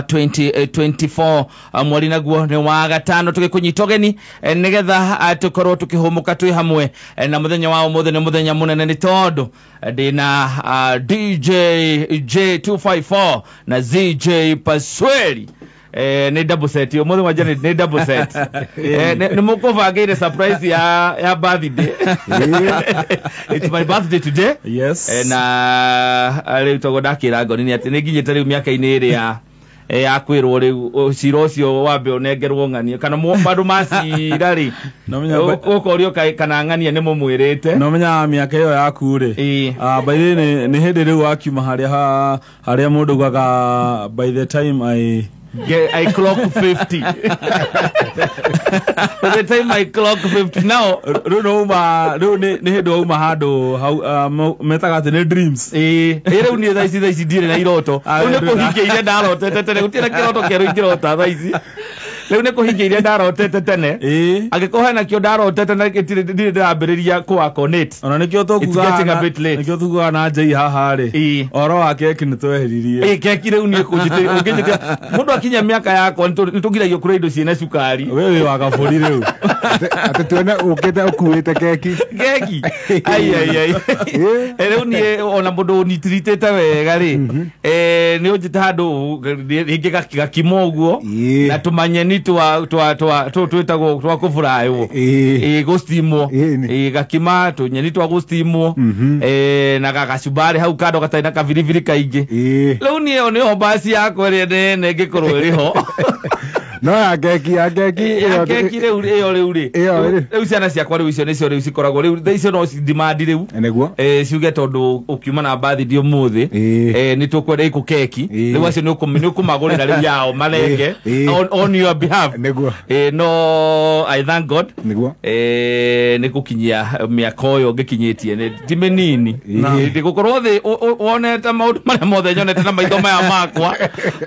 2024, mweri naguo nĩ wa gatano, tũgĩkũnyita ũgeni nĩgetha tũkorwo tũkĩhũmũka twĩ hamwe. Na mũthenya wa ũmũthĩ nĩ mũthenya mũnene nĩ tondũ ndĩna DJ J254 na ZJ Pasweli. Nĩ double set ũmũthĩ wanja, nĩ double set. Nĩ mũkũbangĩire surprise ya birthday. It's my birthday today. Yes. Na rĩu toguo ndakĩra ngoni nĩ atĩ nĩ nginyĩte rĩu mĩaka-inĩ ĩrĩa ya kwĩrwo rĩu cira ũcio wambe ũnengerwo ng'ania kana andũ macira rĩ, ũkorio kana ng'ania nĩ mũmwĩrĩte. No menya mĩaka ĩyo yaku rĩ, by the way, nĩ hĩndĩ rĩu wakiuma harĩa harĩa mũndũ ugaga by the time I I clock 50. By the time I clock 50 now. Rĩu no uma rĩu nĩ hĩndĩ wauma handũ hau metaga atĩ nĩ dreams. Rĩu niĩ thaa ici ndirĩ na iroto. Rĩu nĩ kũhingia iria ndarotete tene, gũtirĩ na kĩroto kĩerũ ingĩrota thaa ici. Rĩu nĩ kũhingia iria ndarotete tene. Angĩkorwo hena kĩo ndarotete na gĩtirĩ, ndirĩ ndĩrambĩrĩria kũ work on it. Ona nĩkĩo tũkugaga, nĩkĩo tugaga na njei haha rĩ, ũhoro wa keki nĩ tweheririe. Keki rĩu niĩ ũngĩnjĩtĩra mũndũ akinya mĩaka yakwa nĩ tũgiragio kũrĩa indo ciĩna cukari. We wĩ wa gabũri rĩu. Atĩ tuone ũkĩte ũkuĩte keki. Keki, ai ai ai, rĩu niĩ ona mũndũ ũnitiritĩte wega rĩ, nĩ ũnjĩte handũ rĩngĩ gakima ũguo na tũmanyeni twa twa twa tũ twĩtagwo twa kũbũraywo, gũstimwo, gakima tũnyeni twa gũstimwo na gagacumbari hau kando gatarĩ na kabiribiri kaingĩ. Rĩu niĩ ĩyo nĩyo mbasi yakwa ĩrĩa nene ĩngĩkorwo ĩrĩ ho. No ya keki, ya keki. Ya keki rĩu ĩyo rĩu rĩ, rĩu ciana ciakwa rĩu icio nĩcio rĩu cikoragwo rĩu thaa icio no demand rĩu. Nĩguo. Ciuge tondũ ũkiuma na birthday ũmũthĩ, nĩ tũkwenda ĩkũ keki. Rĩu acio nĩ ũkũmagũrĩra rĩu yao marenge on your behalf. Nĩguo. No I thank God. Nĩguo. Nĩ gũkinyia mĩaka ũyũ ngĩkinyĩtie nĩ ti mĩnini ndĩ gũkorwo thĩ wonete maũndũ marĩa mothe nyonete na maitho maya makwa,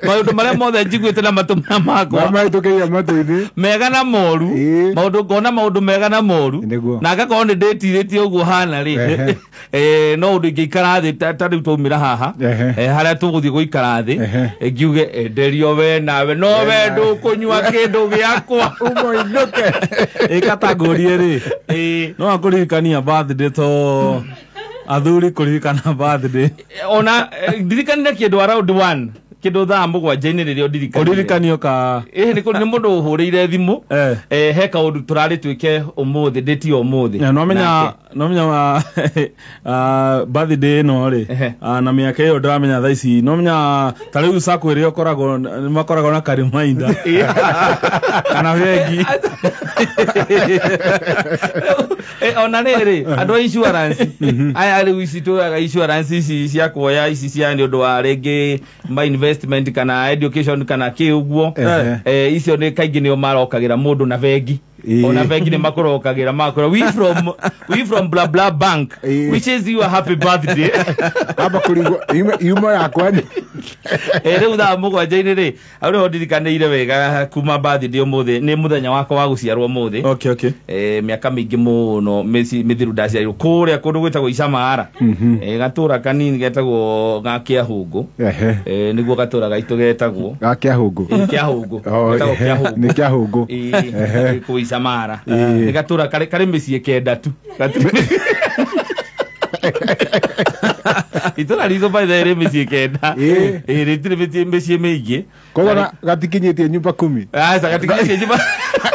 maũndũ marĩa mothe njiguĩte na matũ maya makwa. Mahĩtũkĩire matũ-inĩ. Mega na moru. Maũndũ ngona maũndũ mega na moru. Na ngakorwo nĩ ndĩtirĩtie ũguo hana rĩ, no ũndũ ingĩikara thĩ ta rĩu twaumĩra haha, harĩa tũgũthiĩ gũikara thĩ, ngiuge enderio we nawe no we ndũkũnyua kĩndũ gĩakwa. Ũmoinũke. Ĩkatangũrie rĩ, no akũririkania birthday to athuri kũririkana birthday. Ona ndirikanire kĩndũ around 1 kĩndũ thaa 7-inĩ rĩrĩa ũndirikanire. Ũririkanio ka? Ĩ, nĩ mũndũ ũhũrĩire thimũ. He kaũndũ tũrarĩ twĩke ũmũthĩ, ndĩti ũmũthĩ. No menya birthday ĩno rĩ, na mĩaka ĩyo ndĩramenya thaa ici, no menya ta rĩu sacco ĩrĩa ũkoragwo nĩ makoragwo na kariminder kana bengi. Ona rĩrĩ andũ a insurance aya rĩu ici tũraga insurance ici cia kuoya ici cia nĩ ũndũ wa rĩngĩ ma investment kana education kana kĩ ũguo, icio nĩ kaingĩ nĩo marokagĩra mũndũ na bengi. Ona bengi nĩ makũrokagĩra makũra we from blah blah bank wishes you a happy birthday. Amba kũrigwo yuma yakwa nĩ Rĩu thaa 7-inĩ rĩ, hau nĩho ndirikanĩire wega kuma birthday ũmũthĩ nĩ mũthenya wakwa wa gũciarwo ũmũthĩ. Mĩaka mĩingĩ mũno mĩthiru ndaciarirwo kũrĩa kũndũ gwĩtagwo Icamara, gatũra kanini getagwo ga Kĩahũngũ. Nĩguo gatũra gaitũ getagwo. Ga Kĩahũngũ. Kĩahũngũ. Oh, getagwo Kĩahũngũ. Nĩ Kĩahũngũ. Kũu Icamara nĩ gatũra karĩ mĩciĩ 9 tu. Itũra ritũ by the way rĩ mĩciĩ 9. Rĩtirĩ mĩciĩ mĩingĩ. Koguo gatikinyĩtie nyumba 10. Aca, gatikinyĩtie nyumba.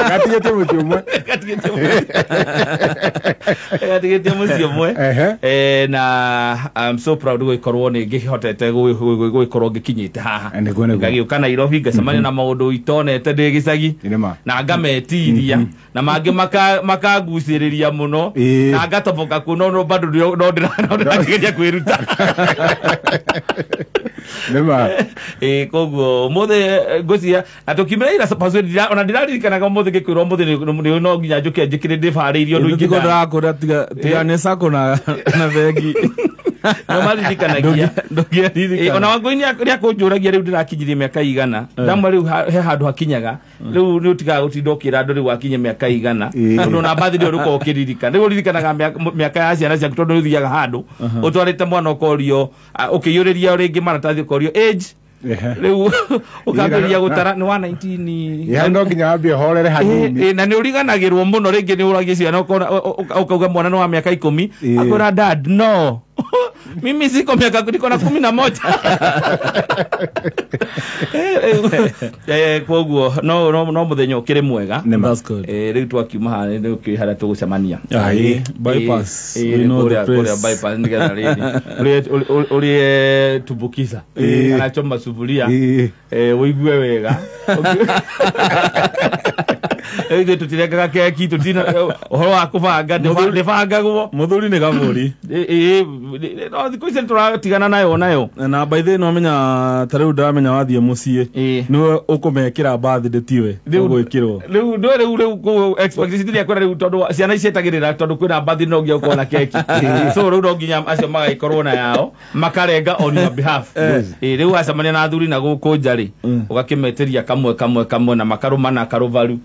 Gatikinyĩtie mũciĩ ũmwe. Gatigĩtie mũciĩ ũmwe. Na I'm so proud gũgĩkorwo nĩ ngĩhotete gũgĩkorwo ngĩkinyĩte haha. Nĩguo nĩguo. Ngagĩũka Nairobi ngacemania na maũndũ itonete ndĩ gĩcagi. Nĩma. Na ngametiria na mangĩ makangucĩrĩria mũno na ngatoboka kuo, no bado no ndĩrageria kwĩruta. Nĩma. Koguo ũmũthĩ ngwĩciria na tũkiumĩra ira password ona ndĩraririkanaga ũmũthĩ ngĩkwĩrwo ũmũthĩ nĩ no nginya njũke njĩkĩre ndĩbarĩirie ũndũ Tiko ingĩ. ndĩrakũra tiga nĩ sacco na bengi. No maririkanagia. Ndũngĩaririkana. Ona Wangũi nĩ akũnjũragia rĩu ndĩrakinyirie mĩaka igana ndamwe rĩu he handũ hakinyaga rĩu nĩ ũtigaga gũtinda ũkĩra andũ rĩu wakinyia mĩaka igana, tondũ ona birthday ũrĩkorwo ũkĩririkana rĩu ũririkanaga mĩaka ya ciana ciaku, tondũ nĩ ũthiaga handũ ũtwarĩte mwana ũkorio, ũkĩiyũrĩria rĩngĩ maratathi ũkorio age. Ehe. Rĩu ũkambĩrĩria Ĩ, gũtara nĩ wa 19. Ĩ, hau no nginya wambie ũhorere hanini. Ĩ, na nĩ ũriganagĩrwo mũno. Rĩngĩ nĩ ũragia ciana, ũkauga mwana nĩ wa mĩaka 10, akwĩra, "Dad, no, mimi siko miaka, niko na 11." Koguo no mũthenya ũkĩrĩ mwega. Nĩma. That's good. Rĩu twakiuma haha nĩ ũkĩrĩ harĩa tũgũcemania. Aye, bypass. Ĩ, We know the kũrĩa place. bypass, nĩgetha rĩrĩ ũrĩe tumbukiza kana choma sufuria, ũigue wega. Ithuĩ tũtirengaga keki, tũtina ũhoro wa kũbanga, ndĩbangagwo. Muthuri nĩ gabũri. Ĩ, no thikũ ici nĩtũratigana nayo. Na by the way, no menya ta rĩu ndĩramenya wathiĩ mũciĩ, nĩwe ũkũmekĩra birthday, tiwe ũgwĩkĩrwo. Rĩu ndũ rĩu kũ expectation iria kwĩna rĩu, tondũ ciana cietagĩrĩra, tondũ kwĩna mbathi no nginya gũkorwo na keki, so rĩu no nginya acio magagĩkorwo na yao makarenga on your behalf. Rĩu wacemania na athuri na gũkũ nja rĩ, ũgakĩmetĩria kamwe kamwe kamwe na makarũmana karũbaru,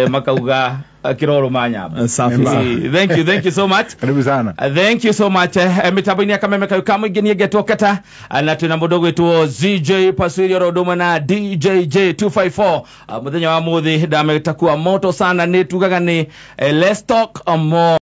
makauga kĩrorũma nyamba. Safi. Thank you, thank you so much. Karibu sana. Thank you so much. Mitambo-inĩ ya kameme kayu ka mũingĩ niĩ ngetwo Keta, na twĩna mũndũ ũgwĩtwo ZJ Pasuirio ro ũndũ ũmwe na DJJ 254. Mũthenya wa mũthĩ ndametakuwa moto sana, nĩ tugaga nĩ let's talk more.